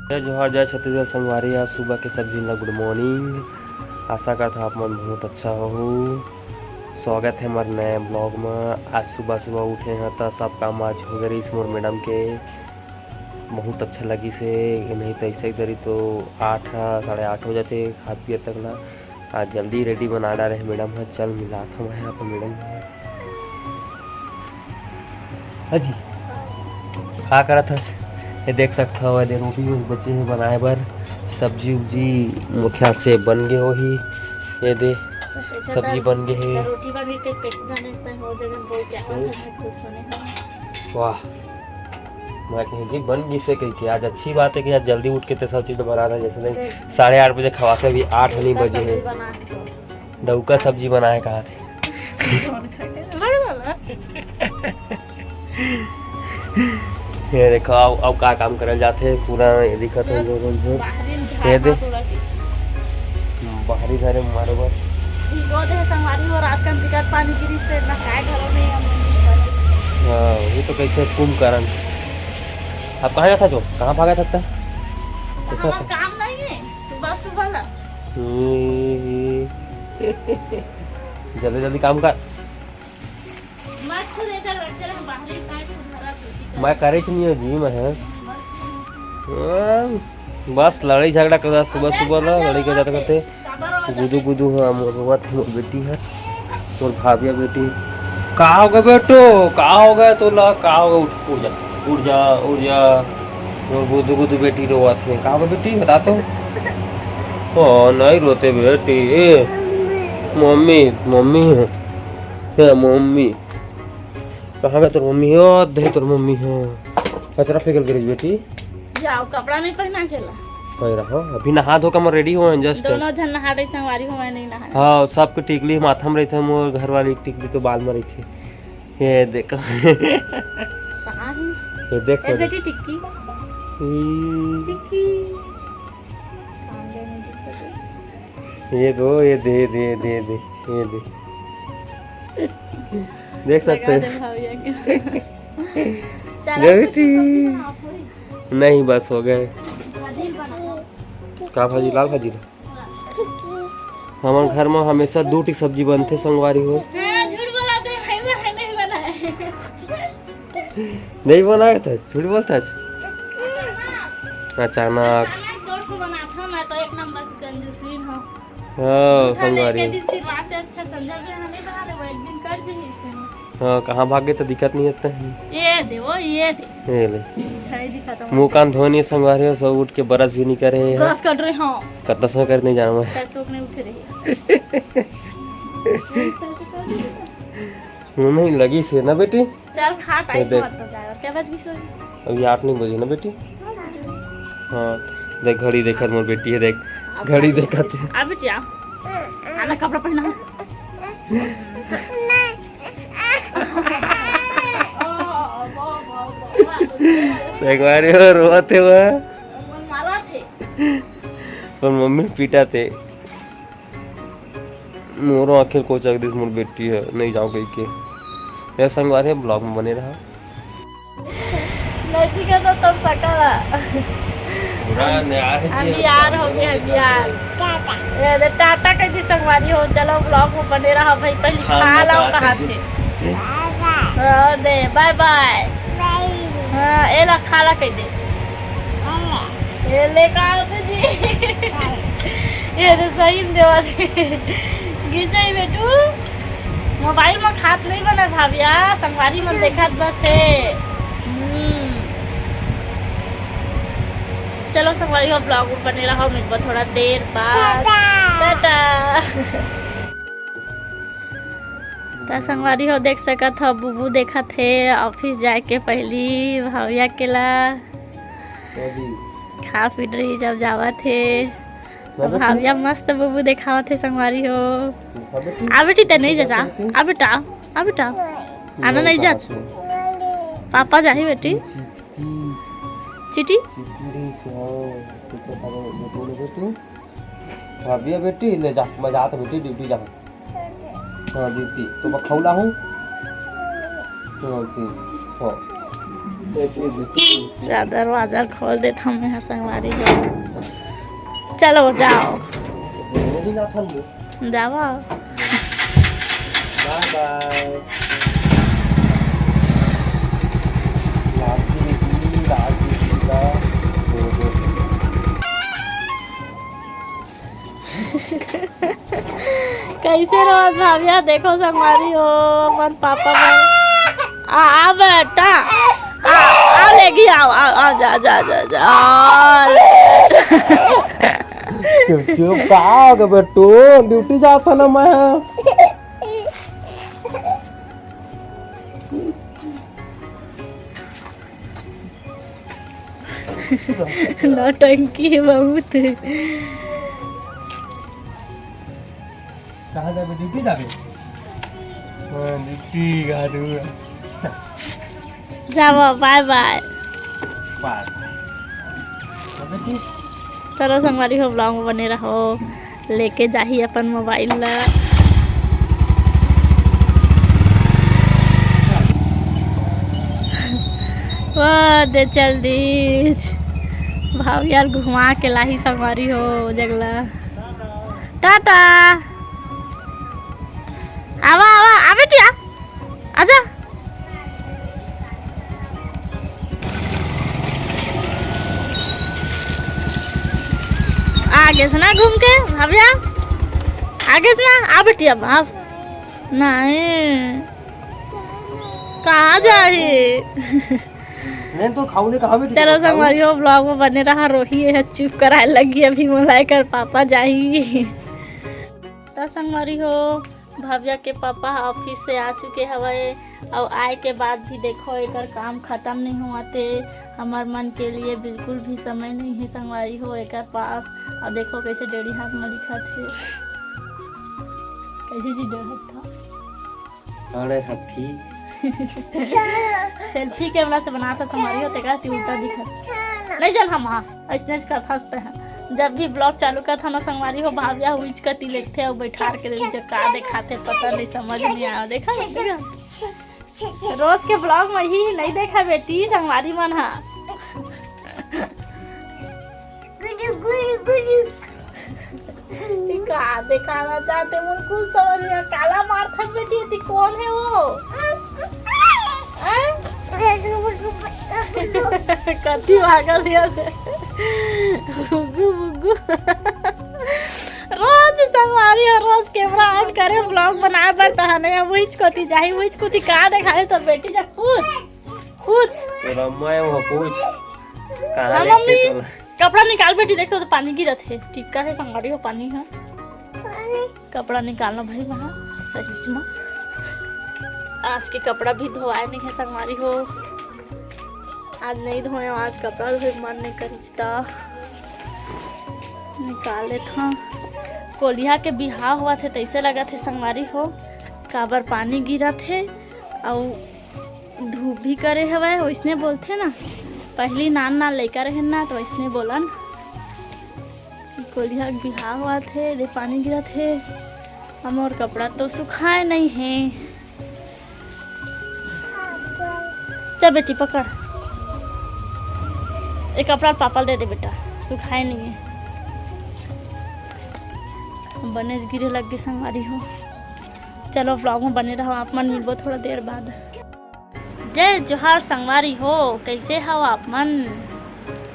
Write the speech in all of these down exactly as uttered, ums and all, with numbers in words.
जय जोहार, जय छत्तीसगढ़ संगवारी। आज सुबह के सब झिन ला गुड मॉर्निंग। आशा करत हँव आप मन बहुत अच्छा होहू। स्वागत हे हमर नए ब्लॉग म। आज सुबह सुबह उठे हँव त सब काम आज हो गे रहिस मोर मैडम के। बहुत अच्छा लगिस हे, नहीं त अइसे करी तो आठ, साढ़े आठ हो जाथे खात पियत तक ला। आज जल्दी रेडी बना डारे हे मैडम ह। चल मिलात हँव मैं अपन मैडम ह। हाँ जी, का करत हस? ये देख सकत हव, ये दे रोटी वोटी बचे हे बनाए बर। सब्जी उब्जी मोर ख्याल से बन गे होही। ये दे सब्जी बन गे हे। रोटी बन गे, टेस्ट जाने से हो जगह बहुत ज्यादा हम्म। मैं खुश होने हूँ। वाह, मैं कहे जी बन गिसे कहिके। आज अच्छी बात है कि आज जल्दी उठ के ते सब चीज बना रहा है। जैसे नहीं, साढ़े आठ बजे खवा के अभी आठ नहीं बजे है। डौका सब्जी बनाए कहा थे। ये देखो, अब, अब का काम करल जाथे, पूरा ये दिखत है जो, जो, जो। ये दे। बाहरी घरे मारो बर। भिगो दे संगवारी हो, रात कन बिकट पानी गिरिस ते ना काय घरो में हम। हाँ, ये तो कैसे कुंभकर्ण। अब कहाँ जाता जो? कहाँ भागा था? कैसा था? काम नहीं है, सुबह सुबह ला। हम्म। जल्दी जल्दी काम कर। मैं करे के नहीं है जी, मैं है। हाँ, बस लड़ाई झगड़ा करता सुबह सुबह ला, लड़ाई कर जाता करते। गुदू गुदू हाँ, मोर रोवत हे मोर बेटी है, मोर भाविया बेटी। का हो गए बेटो, का हो गए तोला, का हो गए? उठ, उठ जा, उठ जा, उठ जा। मोर गुदू गुदू बेटी रोवत हे। का हो गए बेटी, बता तो। ओ, नहीं रोते बेटी। ए, मम्मी, मम्मी है। ए, मम्मी। कहाँ गए तोर मम्मी हो? दे तोर मम्मी हो। कचरा फेंकल गिरिस बेटी। जाओ, कपड़ा नहीं पहना चला। पहरा हो, अभी नहा धो के मैं रेडी होए हैं जस्ट। दोनों झन नहा रही, संगवारी हो, मैं नहीं नहा। हाँ, सबके टिकली माथा में रहिथे, मोर घर वाली के टिकली तो बाल में रहिथे। ये देखो। कहाँ है? ये देखो। ए बेटी टिक्की। हम्म। टिक्की। ये दो, ये दे, दे, दे, दे, ये दे। देख सकते हैं। चला, बेटी। नहीं, बस हो गए। का भाजी? लाल भाजी ला। हमर घर में हमेशा दू ठी सब्जी बनथे, संगवारी हो। हाँ, झूठ बोला थे, नहीं बनाए, नहीं बनाए। नहीं बनाए था, झूठ बोलता है। अचानक। अचानक जोर से बनाता हूँ, मैं तो एक नंबर की कंजूसीन हूँ। हाँ, संगवारी। एक दिन सिरवा से अच्छा संजय भी नहीं बना ले, वो एक दिन कर दी इसे। हाँ, कहाँ भागे तो दिखत नहीं आता है। ये दे, वो ये दे। ये ले। छई दिखत है। मुँह कान धोनी संगवारी हो, सब उठ के ब्रश भी नहीं करे हैं। ब्रश कर रहे हो। कतना समय कर नहीं जाना मैं। पैसों में उठ रही है। मुँह में लगी से ना बेटी। चल खा, टाइम बहुत हो जाए। और क्या बज गई सोई? अभी आठ नहीं बजे ना बेटी। हाँ, देख घड़ी देखत मोर बेटी है, देख घड़ी देखत है। आ बेटी आ। आना कपड़ा पहना। संगवारी हो रोवत हे वो। पर मम्मी पीटा थे। मोरो आखिर कोचक दिस मोर बेटी है, नहीं जाओ कही के। ये संगवारी ब्लॉग में बने रहा। नजदीक है तो तब सकल है। पूरा अंधियार है जी, अंधियार हो गया, अंधियार। ये दे टाटा कह दी संगवारी हो, चलो ब्लॉग में बने रहा भाई, पहले खा लो कहा थे। हाँ, दे, बाय बाय। हाँ, एला खाला कह दे। ये ले का होते जी? ये तो सही में देवा दे। गिर जाई बेटू। मोबाइल में खात नहीं बना भाविया, संगवारी मन देखत बस है। हम्म। चलो संगवारी हो, ब्लॉग में बने रहो, मिलबो थोड़ा देर बाद। टाटा। टाटा। त संगवारी हो देख सकत हो, बुबू देखत हे ऑफिस जाए के पहली भाविया के ला। खा पी रही जब जावत हे। भाविया मस्त बुबू देखावत हे संगवारी हो। आ बेटी, ते नहीं जा, आ बेटा, आ बेटा। आना नहीं जा। पापा जाही बेटी। चिटी। चिटी? भाविया बेटी, ले जा, मैं जात बेटी, ड्यूटी जा। हाँ, दीदी, तो मैं खौला हूँ। हाँ, दीदी, हाँ। चादर वादर खोल देत हमें ह संगवारी हो। चलो जाओ। जावा। बाय बाय। कैसे रोज भाविया देखो संगवारी हो अपन पापा बर। आ, आ बेटा। आ, आ लेगी, आओ, आओ, आओ, जा, जा, जा, जा, आ। चुप, चुप, का हो गया बेटू? ड्यूटी जाता ना मैं। नौटंकी है बहुत। कहाँ जाबे? ड्यूटी जाबे? हाँ, ड्यूटी गाड़ू। जावा, बाय बाय। बाय। अबे ठीक। चलो संगवारी हो, ब्लॉग में बने रहो। लेके जाही अपन मोबाइल ला। वो दे चल दीच। भाविया ल घुमा के लाही संगवारी हो जगला। टाटा। आवा, आवा, आ बेटी, आ। आजा। आगे से ना घूम के, भाविया। आगे से ना, आ बेटी, अब, अब। नहीं। कहाँ जाही? नहीं तो खाऊ ने कहा भी चलो संगवारी हो, ब्लॉग में बने रहा। रोही है चुप कराए लगी अभी, मोला एकर पापा जाही। त संगवारी हो, भव्या के पापा ह ऑफिस से आ चुके हवय, अउ आए के बाद भी देखो एकर काम खत्म नहीं हुआ थे। हमार मन के लिए बिल्कुल भी समय नहीं है संगवारी हो एकर पास। अउ देखो कैसे डेढ़ी हाथ में दिखत हे, कैसे जी डरत था। अरे हठी। सेल्फी कैमरा से बनाता संगवारी हो, तेकर ती उल्टा दिखत। नहीं चल हम, हाँ, ऐसने करत हंसते हैं। जब भी ब्लॉग चालू करत हन ना संगवारी हो, भाविया उइच कती लेगथे अउ बैठार के देख का देखाथे, पता नहीं, समझ नहीं आया। देखा, देखा? रोज के ब्लॉग में ही नहीं देखा बेटी, संगवारी मन हा। गुरु, गुरु, गुरु। का देखाना चाहते, मोर कुछ समझ नहीं आ। काला मार थक बेटी, ती कौन है वो? हैं? कथी भागल है? बुग्गू, बुग्गू। रोज संगवारी हो, रोज कैमरा ऑन करे, ब्लॉग बनाए बर तहने, अब उइच कोती जाही, उइच कोती का देखाए तो बेटी जा पूछ, पूछ। तो रम्मा है वो पूछ। कहाँ हाँ, लेके मम्मी। चला? कपड़ा निकाल बेटी, देखो तो पानी गिरत हे, टिपका हे संगवारी हो पानी ह। कपड़ा निकालना भाई वहाँ सही में। आज के कपड़ा भी धोआए नहीं है संगवारी हो, आज नहीं धोए, आज कपड़ा धोए मन नहीं करिस त निकाल लेत हन। कोलिहा के बिहाव होवत हे तैसे लगत हे संगवारी हो, काबर पानी गिरत हे अउ धूप भी करे हवय, वइसने बोलथे ना, पहिली नान नान लइका रहेन ना, त वइसने बोलन कि कोलिहा के बिहाव होवत हे, दे पानी गिरत हे, अउ मोर कपड़ा तो सुखाए नइ हे। चल बेटी, पकड़, ए कपड़ा पापा ल दे दे बेटा, सुखाए नइ हे। बनेच गिरे लग गे संगवारी हो। चलो, ब्लॉग में बने रहो, आप मन मिलबो थोड़ा देर बाद। जय जोहार संगवारी हो, कैसे हव आप मन?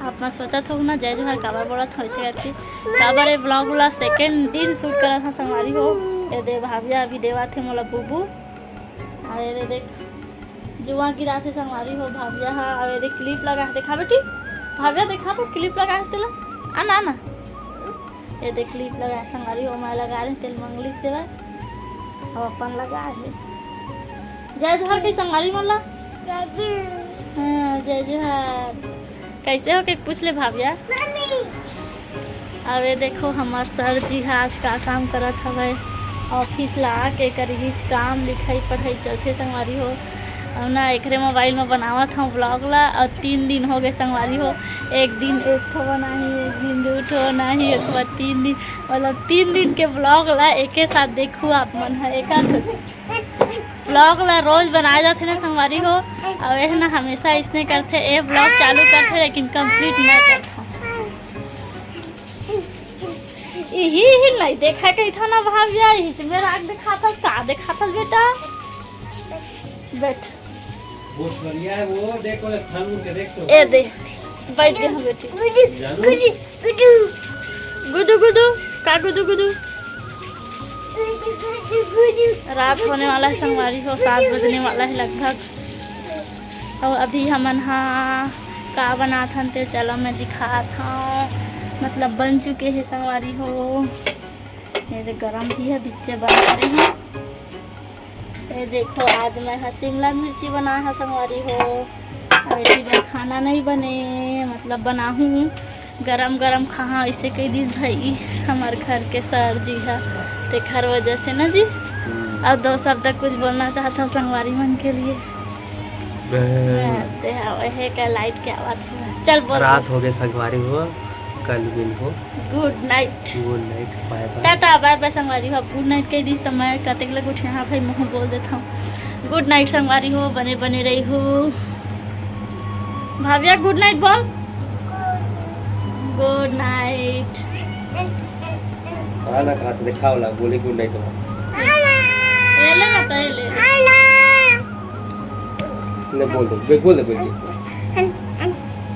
आप मन सोचत हो ना, जय जोहार काबर बोलत हो ऐसे करके? काबर ए ब्लॉग ला सेकंड दिन शूट करत हन संगवारी हो। ए दे भाविया अभी देवाथे मोला बुबू। अरे रे देख, जुआ गिराथे संगवारी हो भाविया हा। अरे रे क्लिप लगा, देखा बेटी, भाविया देखा तो क्लिप लगा तेला। आ ना, आ ना। ये देख, क्लिप लगा संगवारी हो, मैं लगा रहे तेल मंगली से भाई, अब अपन लगा है। जय जोहार कही संगवारी मन ला। जय जोहार। हाँ, जय जोहार। कैसे हो के पूछ ले भाविया। मम्मी। अब ये देखो, हमार सर जी हा आज का काम करत हवय, ऑफिस ला आके एकर बीच काम, लिखाई, पढ़ाई चलथे संगवारी हो। अउ ना एकरे मोबाइल में बनावत हूँ ब्लॉग ला, अउ तीन दिन हो गए संगवारी हो, एक दिन एक ठो बनाही, एक दिन दू ठो बनाही, एक बार तीन दिन, मतलब तीन दिन के ब्लॉग ला एके साथ देखू आप मन ह। एका Vlog ला रोज बनाए जाथे ना संगवारी हो, अउ एह ना हमेशा इसने करथे, ए vlog चालू करथे लेकिन complete नहीं करथे। इही ही नहीं देखा कही था ना भाविया, इही से मेरा आग दिखाता, का दिखाता बेटा? बैठ। बहुत बढ़िया है वो, देखो, अच्छा लुक के देख तो। ए दे, बैठ गए हम बेटी। जानू? गुदू गुदू, का गुदू गुदू? रात होने वाला है संगवारी हो, सात बजने वाला है लगभग। और अभी हमन हा का बनात हन ते चलो मैं दिखात हूँ, मतलब बन चुके हैं संगवारी हो। ये दे गरम भी है, बिच्चे बन रहे हैं। ये देखो, आज मैं हा शिमला मिर्ची बनाए हा संगवारी हो। अब एती बर खाना नहीं बने, मतलब बनाहूँ गरम गरम खाहा, ऐसे कह दीस भाई हमार घर के सर जी हा, तेखर वजह से ना जी। अब दो शब्द कुछ बोलना चाहता हूँ संगवारी मन के लिए। बहन। ते हा, वहे का लाइट के आवाज। चल बोल। रात हो गए संगवारी हो, कल मिलबो। गुड नाइट। गुड नाइट, बाय बाय। टाटा, बाय बाय संगवारी हो। अब गुड नाइट कह दीस त मैं कतेक लग उठे, हाँ भाई, मुँह बोल देता हूँ। गुड नाइट संगवारी हो, बने बने रही हो। भाविया गुड नाइट बोल। गुड नाइट। हाँ ना, कहाँ से दिखाओ ला, बोले गुड नाइट हो। ये ले ना, तो ये ले। ले बोल दे, बे-, बोल दे, बोल दे।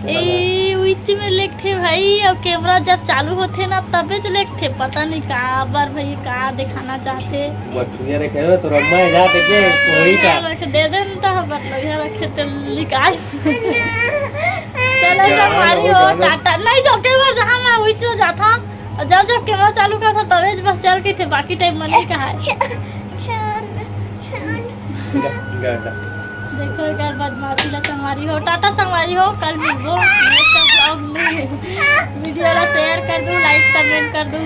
ए, उइच में लेगथे भाई, अउ कैमरा जब चालू होथे ना, तबे च लेगथे। पता नहीं का बर भाई, का दिखाना चाहथे। बटुरिया रे, कहे तो रम्मा है, जा देखे, वही का। रख दे दे न, तो हम बटुरिया रखे ते निकाल। चलो, जा, संगवारी हो, हो, जा, जा। टाटा। नहीं, जो कैमरा जहाँ मैं उइच में जाता, अउ जब, जब कैमरा चालू करता, तबे बस चल के थे, बाकी टाइम मन नहीं कहा है। गा-, गाना। देखो, एक बार बदमाशी ला संगवारी हो। टाटा संगवारी हो, कल मिलबो next vlog में। वीडियो ला share कर दू, like, comment कर दू।